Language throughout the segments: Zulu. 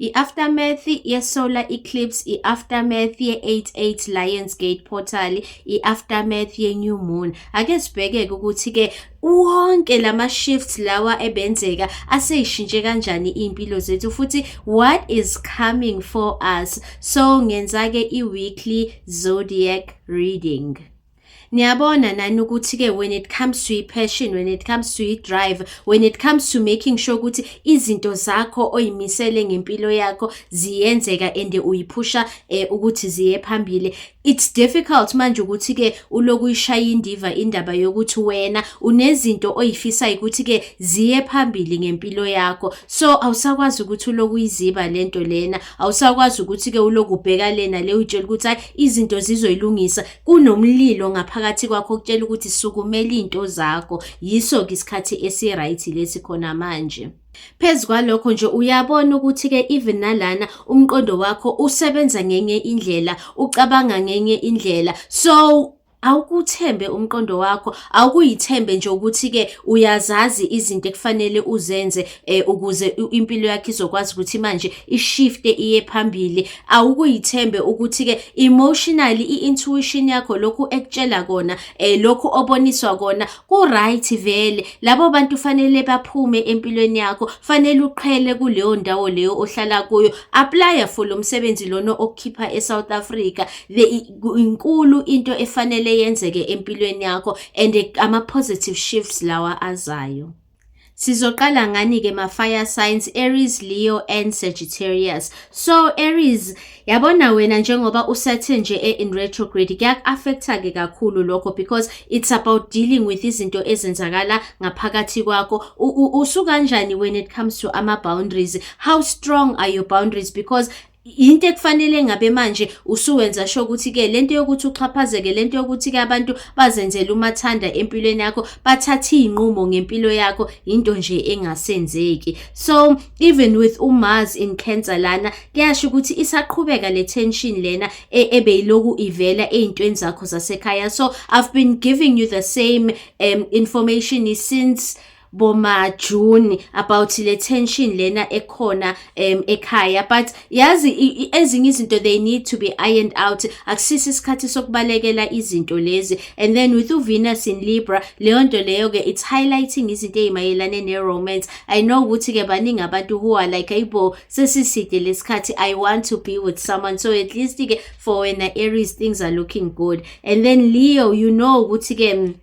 I-aftermath ye-solar eclipse, i-aftermath ye-88 Lions Gate portal, i-aftermath ye-new moon. Ake sibheke-ke ukuthi-ke wonke lama shifts lawa ebenzeka aseyishintshe kanjani iy'mpilo zethu, futhi what is coming for us. So ngenza-ke i-weekly zodiac reading. Niyabona nani ukuthi-ke when it comes to i-passion, when it comes to i-drive, when it comes to making sure ukuthi izinto zakho oyimisele ngempilo yakho ziyenzeka and uyiphusha ukuthi ziye phambili, it's difficult manje ukuthi-ke uloku uyishaya indiva indaba yokuthi wena unezinto oyifisayo ukuthi-ke ziye phambili ngempilo yakho. So awusakwazi ukuthi uloku uyiziba lento lena, awusakwazi ukuthi-ke uloku ubheka lena le, uyitshela ukuthi hayi, izinto zizoyilungisa. Kunomlilo ngaphakathi kwakho okutshela ukuthi sukumela iy'nto zakho. Yiso-ke isikhathi esi-right lesi khona manje. Phezu kwalokho nje, uyabona ukuthi-ke even nalana umqondo wakho usebenza ngenye indlela, ucabanga ngenye indlela. So awukuthembe umqondo wakho, awukuyithembe nje ukuthi-ke uyazazi izinto ekufanele uzenze ukuze impilo yakho izokwazi ukuthi manje ishifte iye phambili. Awukuyithembe ukuthi-ke emotionally i-intuition yakho, lokhu ekutshela kona, lokhu oboniswa kona ku-right vele. Labo bantu fanele baphume empilweni yakho, fanele uqhele kuleyo ndawo leyo ohlala kuyo. Apply for lo msebenzi lona okukhipha eSouth Africa. Inkulu into efanele yenzeke empilweni yakho and ama-positive shifts lawa azayo. Sizoqala ngani-ke, ma-fire signs, Aries, Leo and Sagittarius? So Aries, yabona wena, njengoba uSaturn nje in retrograde, kuyaku-affecta-ke kakhulu lokho because it's about dealing with izinto ezenzakala ngaphakathi kwakho. Usukanjani when it comes to ama-boundaries? How strong are your boundaries? Because into ekufanele ngabe manje usuwenza sure ukuthi-ke lento yokuthi uxhaphazeke, lento yokuthi-ke abantu bazenzele umathanda empilweni yakho, bathathe iy'nqumo ngempilo yakho, into nje engasenzeki. So even with uMars in Cancer lana, kuyasho ukuthi isaqhubeka le tension lena ebeyiloku ivela ey'ntweni zakho zasekhaya. So I've been giving you the same information since boma June about le tension lena ekhona ekhaya, but yazi ezinye izinto, they need to be ironed out. Akusiso isikhathi sokubalekela izinto lezi. And then with uVenus in Libra, leyo nto leyo ke, it's highlighting izinto ezimayelana ne-romance. I know ukuthi ke baningi abantu who are like, "Ayibo, sesiside lesikhathi, I want to be with someone." So at least ke for wena Aries, things are looking good. And then Leo, you know ukuthi ke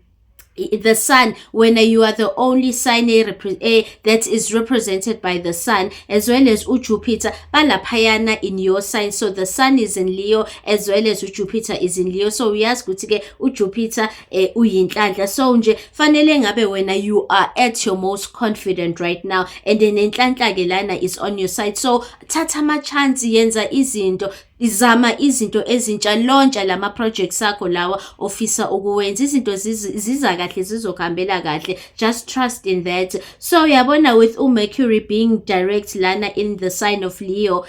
the sun, when you are the only sign that is represented by the sun as well as uJupiter balaphayana in your sign. So the sun is in Leo as well as uJupiter is in Leo, so uyazi ukuthi ke uJupiter uyinhlanhla. So nje fanele ngabe wena you are at your most confident right now, and then nenhlanhla ke lana is on your side. So thatha ama chance, yenza izinto, izama izinto ezintsha, launcha lama projects akho lawa ofisa ukuwenza. Izinto ziza kahle, zizokuhambela kahle, just trust in that. So yabona, with uMercury being direct lana in the sign of Leo,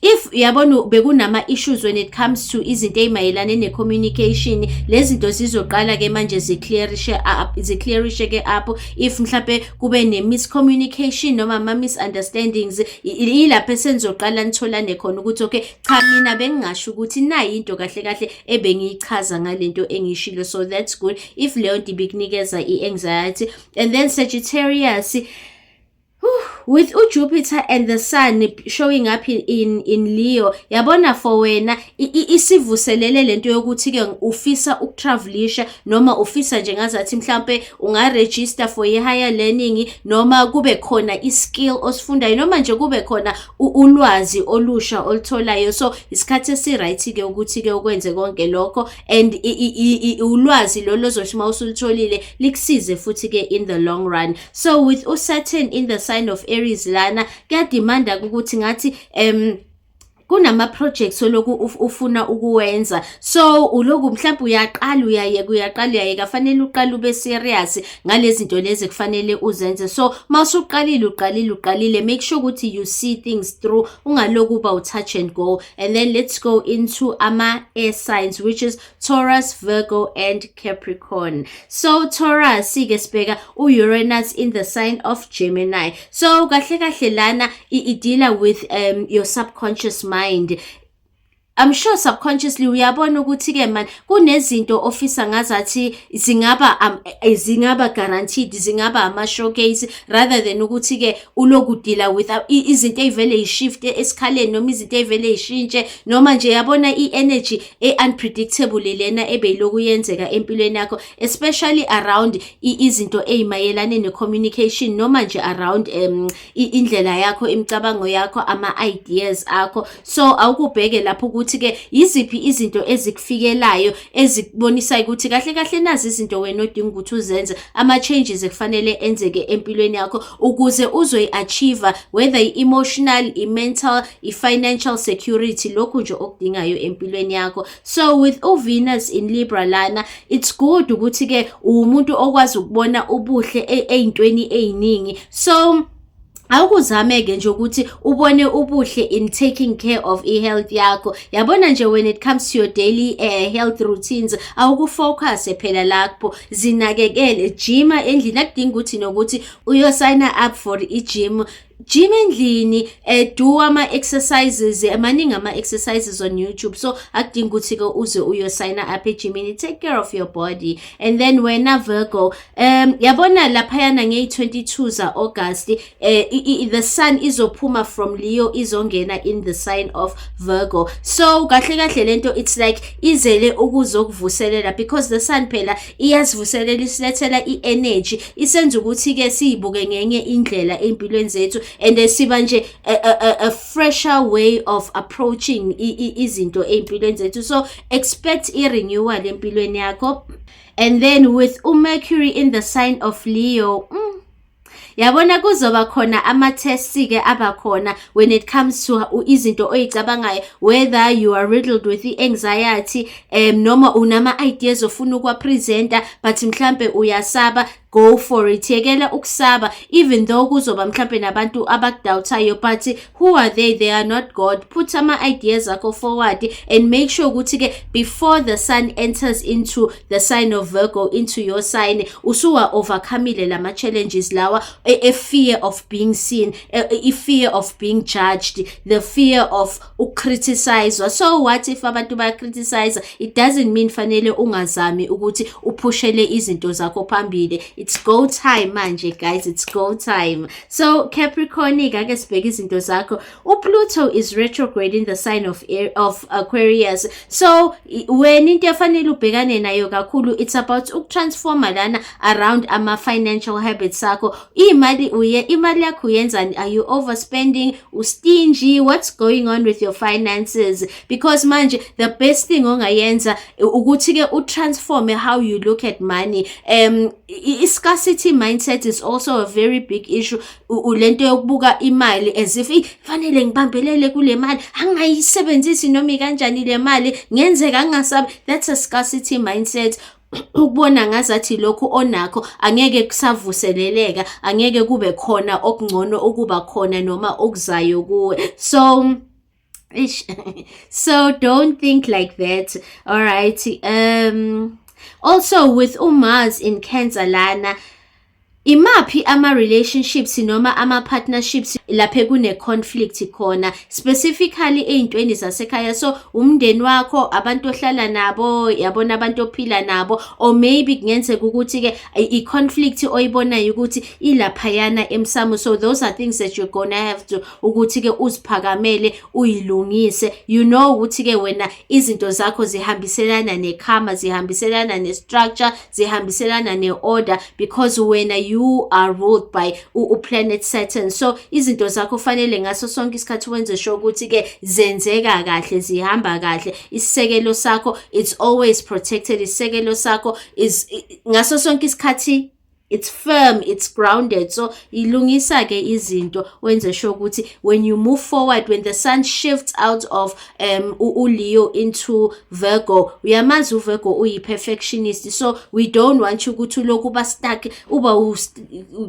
if yabona bekunama issues when it comes to izinto ezimayelana ne-communication, lezi zinto zizoqala ke manje ziclearishe up, ziclearishe ke up. If mhlambe kube ne-miscommunication noma ama-misunderstandings, ilapho esenizoqala nitholane khona ukuthi okay, cha, mina bengingasho ukuthi nayi into kahle kahle ebengiyichaza ngalento engiyishilo. So that's good if leyo nto ibikunikeza i-anxiety. And then Sagittarius, with uJupiter and the Sun showing up in Leo, yabona, for wena isivuselele lento yokuthi ke ufisa ukutravelisha noma ufisa nje ngazathi mhlambe ungaregister for i-higher learning, noma kube khona i-skill osifundayo, noma nje kube khona ulwazi olusha olutholayo. So isikhathi esi-right ke ukuthi ke ukwenze konke lokho, and ulwazi lolo ozothi uma usulutholile likusize futhi ke in the long run. So with uSaturn in the sign of Aries lana, kuyademanda ukuthi ngathi Kunama projects oloku ufuna ukuwenza, so uloku mhlawumbe uyaqala, uyayeka, uyaqala, uyayeka. Fanele uqale ube serious ngalezi zinto lezi kufanele uzenze. So mawusuqalile, uqalile, uqalile, make sure ukuthi you see things through, ungaloku uba u-touch and go. And then let's go into ama-air signs, which is Taurus, Virgo and Capricorn. So Taurus ke, sibheka u-Uranus in the sign of Gemini. So kahle kahle lana i-deala with your subconscious mind. I'm sure subconsciously uyabona ukuthi-ke man kunezinto ofisa ngazathi zingaba guaranteed, zingaba ama-showcase, rather than ukuthi-ke uloku deala with izinto ey'vele y'shifte esikhaleni noma izinto ey'vele y'shintshe, noma nje yabona i-energy e-unpredictable lena ebeyilokhu yenzeka empilweni yakho, especially around izinto ey'mayelane ne-communication, noma nje around indlela yakho, imicabango yakho, ama-ideas akho. So awukubheke lapho ukuthi-ke yiziphi izinto ezikufikelayo ezikubonisayo ukuthi kahle kahle nazi izinto wena odinga ukuthi uzenze, ama-changes ekufanele enzeke empilweni yakho ukuze uzoyi-achieve, whether i-emotional, i-mental, i-financial security, lokhu nje okudingayo empilweni yakho. So with uVenus in Libra lana, it's good ukuthi-ke uwumuntu okwazi ukubona ubuhle ey'ntweni ey'ningi. So awukuzame-ke nje ukuthi ubone ubuhle in taking care of i-health yakho. Yabona nje, when it comes to your daily health routines, awukufocus phela lapho, zinakekele, jima endlini. Akudingi ukuthi nokuthi uyosayina up for i-gym, gym endlini, do ama-exercises amaningi, ama-exercises on YouTube. So akudingi ukuthi-ke uze uyosayina up ejimini. Take care of your body. And then wena Virgo, yabona laphayana ngeyi-22 za-August, the sun izophuma from Leo, izongena in the sign of Virgo. So kahle kahle lento, it's like izele ukuzokuvuselela, because the sun phela iyasivuselela, isilethela i-energy, isenza ukuthi-ke siyibuke ngenye indlela ey'mpilweni zethu and siba nje a fresher way of approaching izinto ey'mpilweni zethu. So expect i-renewal empilweni yakho. And then with uMercury in the sign of Leo, yabona kuzoba khona ama-tests-ke abakhona when it comes to izinto oyicabangayo, whether you are riddled with i-anxiety noma unama-ideas ofuna ukuwa-presenta but mhlampe uyasaba. Go for it, yekela ukusaba, even though kuzoba mhlampe nabantu abakudoubtayo, but who are they? They are not God. Put ama-ideas akho forward and make sure ukuthi-ke before the sun enters into the sign of Virgo, into your sign, usuwa overcome-ile lama-challenges lawa e-fear of being seen, i-fear of being judged, the fear of ukucriticize. So what if abantu bayacriticize? It doesn't mean fanele ungazami ukuthi uphushele izinto zakho phambili. It's go time manje, guys, it's go time. So Capricorn, ake sibheke izinto zakho. UPluto is retrograde in the sign of Aquarius. So wena into efanele ubhekane nayo kakhulu, it's about ukutransforma lana around ama financial habits akho. Imali uye, imali yakho uyenzani? Are you overspending? Ustingy? What's going on with your finances? Because manje the best thing ongayenza ukuthi ke utransform how you look at money. I-scarcity mindset is also a very big issue. Lento yokubuka imali as if fanele ngibambelele kule mali, angingayisebenzisi noma ikanjani le mali, ngenzeka ngingasabi. That's a scarcity mindset, ukubona ngazathi lokhu onakho angeke kusavuseleleka, angeke kube khona okungcono okuba khona noma okuzayo kuwe. So ish, so don't think like that, all right? Also with uMars in Cancer lana, imaphi ama-relationships noma ama-partnerships lapho kune-conflict khona, specifically ey'ntweni zasekhaya? So umndeni wakho, abantu ohlala nabo, yabona, abantu ophila nabo, or maybe kungenzeka ukuthi-ke i-conflict oyibonayo ukuthi ilaphayana emsamo. So those are things that you're gonna have to ukuthi-ke uziphakamele, uyilungise. You know ukuthi-ke wena izinto zakho zihambiselana ne-karma, zihambiselana ne-structure, zihambiselana ne-order, because wena you are ruled by u-planet Saturn. So izinto zakho fanele ngaso sonke isikhathi wenze sure ukuthi-ke zenzeka kahle, zihamba kahle. Isisekelo sakho, it's always protected. Isisekelo sakho is ngaso sonke isikhathi. It's firm, it's grounded. So ilungisa ke izinto, wenze sure ukuthi when you move forward, when the sun shifts out of uLeo into Virgo, uyamazi uVirgo uyi-perfectionist, so we don't want you ukuthi ulokhu uba stuck, uba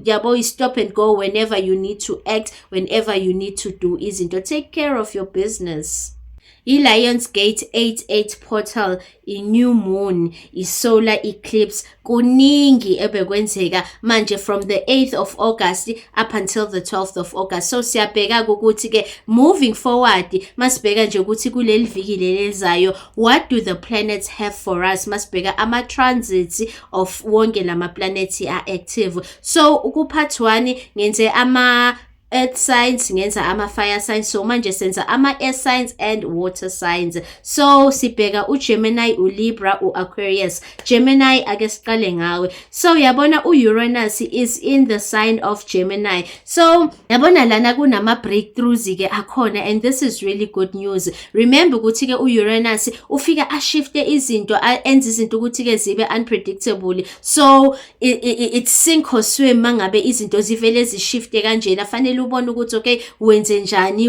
yabo, i-stop and go whenever you need to act, whenever you need to do izinto. Take care of your business. I-Lions Gate 88 portal, i-new moon, i-solar eclipse, kuningi ebekwenzeka manje from the 8th of August up until the 12th of August. So siyabheka ukuthi-ke moving forward, masibheka nje ukuthi kuleli viki lelizayo, what do the planets have for us? Masibheka ama-transits of wonke lama-planets a-active. So ku-part 1 ngenze ama earth signs, ngenza ama-fire signs, so manje senza ama-air signs and water signs. So sibheka uGemini, uLibra, u-Aquarius. Gemini, ake siqale ngawe. So yabona, u-Uranus is in the sign of Gemini, so yabona lana kunama-breakthroughs-ke akhona, and this is really good news. Remember ukuthi-ke u-Uranus ufika ashifte izinto, enze izinto ukuthi-ke zibe unpredictable. So it's sink or swim. Mangabe izinto zivele zishifte kanjena, fanele ubone ukuthi okay, wenze njani,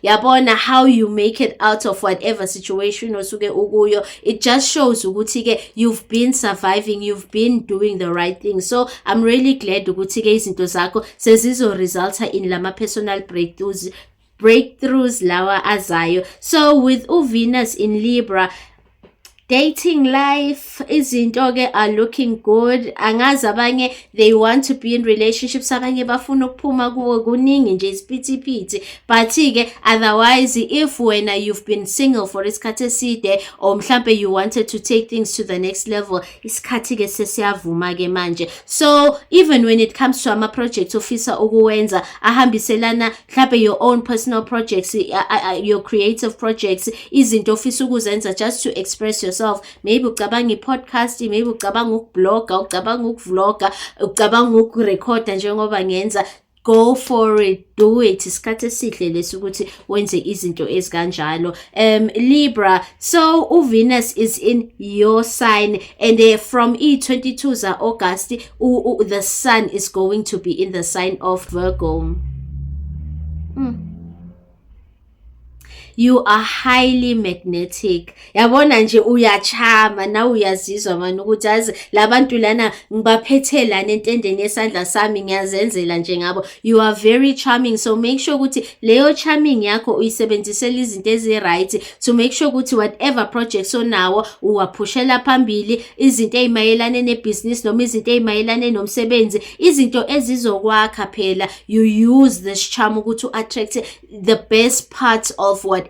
yabona, how you make it out of whatever situation osuke ukuyo. It just shows ukuthi-ke you've been surviving, you've been doing the right thing. So I'm really glad ukuthi-ke izinto zakho sezizo-resulta in lama personal breakthroughs lawa azayo. So with uVenus in Libra, dating life, izinto-ke are looking good. Angazi, abanye they want to be in relationships, abanye bafuna ukuphuma kuwo, kuningi nje, isiphithiphithi. But-ke otherwise, if wena you've been single for isikhathi eside or mhlampe you wanted to take things to the next level, isikhathi-ke sesiyavuma-ke manje. So even when it comes to ama-projects ofisa ukuwenza ahambiselana mhlampe your own personal projects, your creative projects, izinto ofisa ukuzenza just to express yourself, maybe ucabanga i-podcast, maybe ucabanga ukubloga, ucabanga ukuvloga, ucabanga ukurekhoda njengoba ngenza, go for it, do it. Isikhathi esihle lesi ukuthi wenze izinto ezikanjalo. Libra, so uVenus is in your sign and from e22 za August the sun is going to be in the sign of Virgo. You are highly magnetic. Yabona nje, uyachama nawe, uyazizwa mani ukuthi yazi labantu lana ngibaphethe lana entendeni yesandla sami, ngiyazenzela nje ngabo. You are very charming, so make sure ukuthi leyo charming yakho uyisebenzisela izinto ezi-right to make sure ukuthi whatever projects onawo uwaphushela phambili, izinto ey'mayelane nebhizinisi noma izinto ey'mayelane nomsebenzi, izinto ezizokwakha phela. You use this charm ukuthi u-attract the best parts of whatever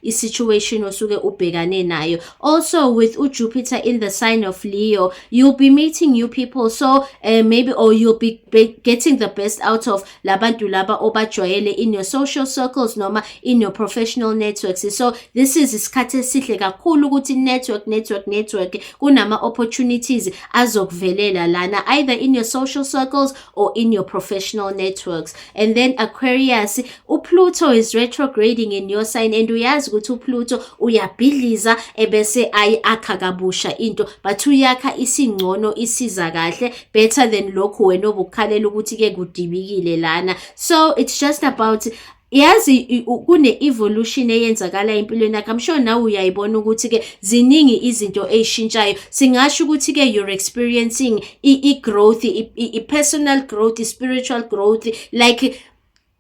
i-situation osuke ubhekane nayo. Also, with uJupiter in the sign of Leo, you'll be meeting new people, so maybe or you'll be getting the best out of labantu laba obajwayele in your social circles noma in your professional networks. So this is isikhathi esihle kakhulu ukuthi network, network, network. Kunama opportunities azokuvelela lana, either in your social circles or in your professional networks. And then Aquarius, uPluto is retrograding in your sign, and uyazi ukuthi uPluto uyabhidliza ebese ayakha kabusha into, but uyakha isingcono, isiza kahle, better than lokhu wena obukhalela ukuthi-ke kudibikile lana. So it's just about, yazi, kune-evolution eyenzakala empilweni yakho. I'm sure nawe uyayibona ukuthi-ke ziningi izinto ey'shintshayo. Singasho ukuthi-ke you're experiencing i-growth, i-personal growth, i-spiritual growth, like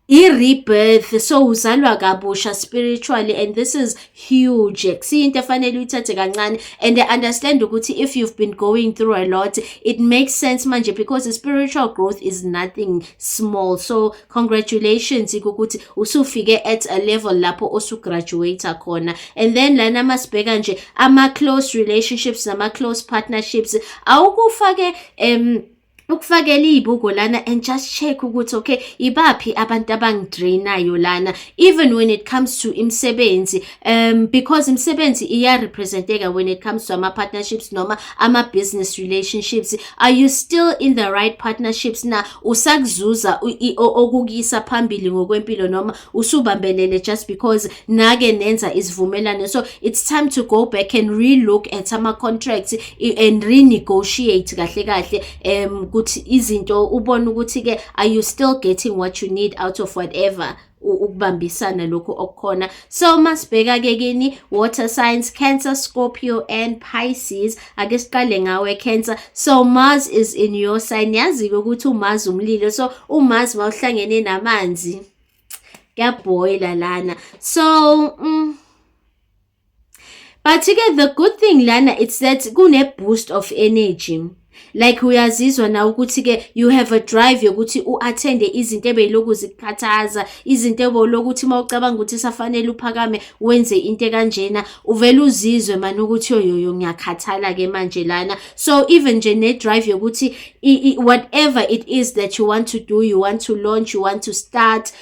i-rebirth. So uzalwa kabusha spiritually, and this is huge. Akusiyinto efanele uyithathe kancane. And I understand ukuthi if you've been going through a lot, it makes sense manje, because spiritual growth is nothing small. So congratulations ukuthi usufike at a level lapho osugraduate khona. And then lana masibheka nje ama-close relationships nama-close partnerships, awukufake ukufakela iy'buko lana and just check ukuthi okay, ibaphi abantu abangidrainayo lana, even when it comes to imisebenzi, because imisebenzi iya-representeka when it comes to ama-partnerships noma ama-business relationships. Are you still in the right partnerships na? Usakuzuza okukuyisa phambili ngokwempilo noma usubambelele just because nake nenza isivumelwano? So it's time to go back and relook at ama-contracts and renegotiate kahle kahle. Ukuthi izinto ubone ukuthi ke, are you still getting what you need out of whatever ukubambisana lokhu okukhona? So masibheka ke kini, water signs, Cancer, Scorpio and Pisces. Ake siqale ngawe, Cancer. So Mars is in your sign. Yazi ke ukuthi uMars umlilo, so uMars mawuhlangene namanzi kuyabhoyila lana. So but ke the good thing lana, it's that kune boost of energy, like uyazizwa na ukuthi ke you have a drive yokuthi u-attende izinto ebeyilokhu zikukhathaza, izinto ebolokuthi uma ucabanga ukuthi safanele uphakame wenze into ekanjena, uvele uzizwe mani ukuthi yoyoyo, ngiyakhathala-ke manje lana. So even nje ne-drive yokuthi whatever it is that you want to do, you want to launch, you want to start,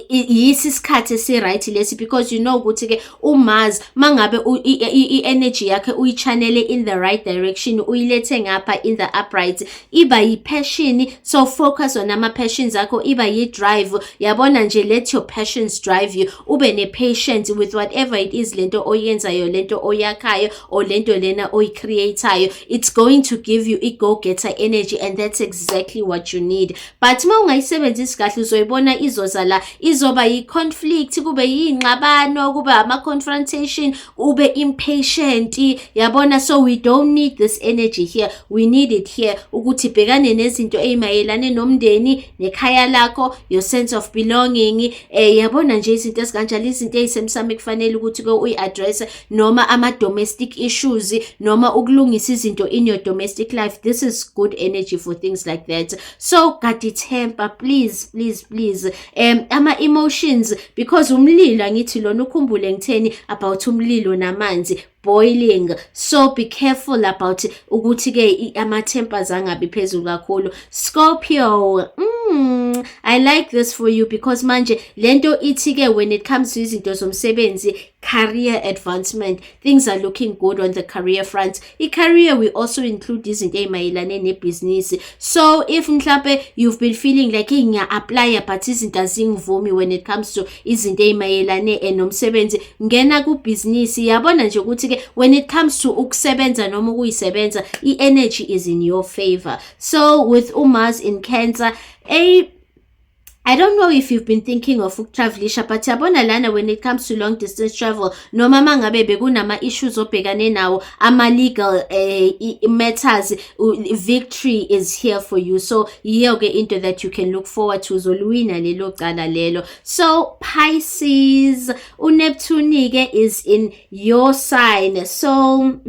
yisi isikhathi esi-right lesi, because you know ukuthi-ke uMars mangabe i-energy yakhe uyi-channele in the right direction, uyilethe ngapha in the upright, iba yi-passion. So focus on ama-passions akho, iba yi-drive, yabona nje. Let your passions drive you, ube ne-patience with whatever it is lento oyenzayo, lento oyakhayo or lento lena oyi-create-ayo. It's going to give you i-go-getter energy, and that's exactly what you need. But uma ungayisebenzisi kahle, uzoyibona izoza la, izoba yi-conflict, kube yiy'ngxabano, kube ama-confrontation, ube impatient, yabona. So we don't need this energy here, we need it here ukuthi bhekane nezinto ey'mayelane nomndeni nekhaya lakho, your sense of belonging, yabona nje, izinto ezikanjalo, izinto ey'semsamo ekufanele ukuthi-ke uyi-address, noma ama-domestic issues, noma ukulungisa izinto in your domestic life. This is good energy for things like that. So guard temper, please, please, please. Ama-emotions, because umlilo, angithi lona, ukhumbule ngitheni about umlilo namanzi, boiling. So be careful about ukuthi-ke ama-tempers angabi phezulu kakhulu. Scorpio, I like this for you because manje lento ithi-ke when it comes to izinto zomsebenzi, career advancement, things are looking good on the career front. I-career, we also include izinto ey'mayelane nebhizinisi. So if mhlampe you've been feeling like, hey, ngiya-applya but izinto azingivumi when it comes to izinto ey'mayelane nomsebenzi, ngena kubhizinisi. Yabona nje ukuthi-ke when it comes to ukusebenza noma ukuyisebenza, i-energy is in your favor. So with uMars in Cancer, a I don't know if you've been thinking of ukutravelisha, but yabona lana, when it comes to long distance travel, noma mangabe bekunama issues obhekane nawo, ama legal matters, victory is here for you. So yiyo ke into that you can look forward to, uzoluwina lelo cala lelo. So Pisces, uNeptune ke is in your sign. So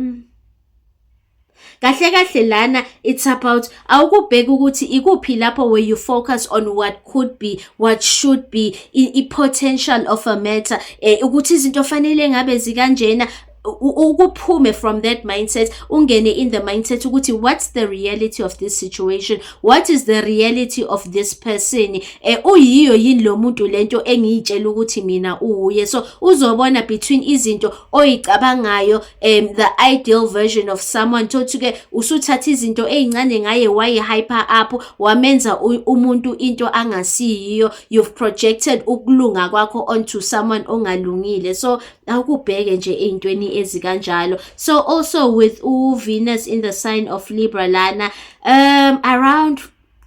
kahle kahle lana it's about awukubheka ukuthi ikuphi lapho where you focus on what could be, what should be, i-potential of a matter, ukuthi izinto fanele ngabe zikanjena. Ukuphume from that mindset, ungene in the mindset ukuthi what's the reality of this situation, what is the reality of this person, uyiyo yini lo muntu lento engiyitshela ukuthi mina uye. So uzobona between izinto oyicabangayo, the ideal version of someone, thothi ke usuthatha izinto ey'ncane ngaye, wayi-hyper up, wamenza umuntu into angasiyiyo. You've projected ukulunga kwakho onto someone ongalungile. So awukubheke nje ey'ntweni ezikanjalo. So also with uVenus in the sign of Libra lana, around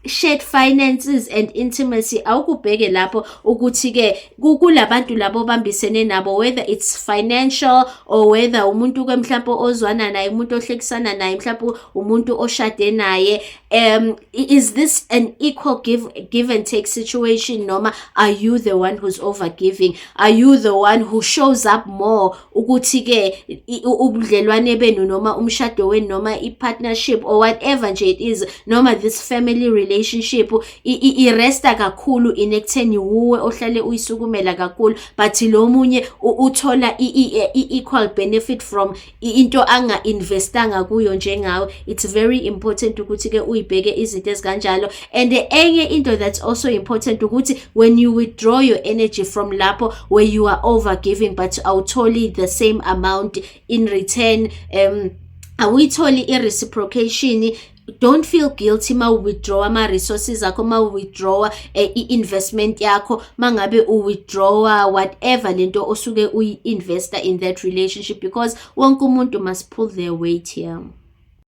shared finances and intimacy, awukubheke lapho ukuthi-ke kulabantu labo obambisene nabo, whether it's financial or whether umuntu-ke mhlampe ozwana naye, umuntu ohlekisana naye, mhlampe umuntu oshade naye, is this an equal give and take situation, noma are you the one who's over giving? Are you the one who shows up more ukuthi-ke ubudlelwane benu noma umshado wenu noma i-partnership or whatever nje it is, noma this family relationship iresta kakhulu in ekutheni wuwe ohlale uyisukumela kakhulu, but lo munye uthola i-equal benefit from into anga-investanga kuyo njengawe? It's very important ukuthi-ke uyibheke izinto ezikanjalo. And enye into that's also important ukuthi when you withdraw your energy from lapho where you are over giving but awutholi the same amount in return, awuyitholi i-reciprocation, don't feel guilty ma withdraw ama-resources akho, ma withdraw i-investment yakho, mangabe u-withdraw whatever lento osuke uyi-investa in that relationship, because wonke umuntu must pull their weight here.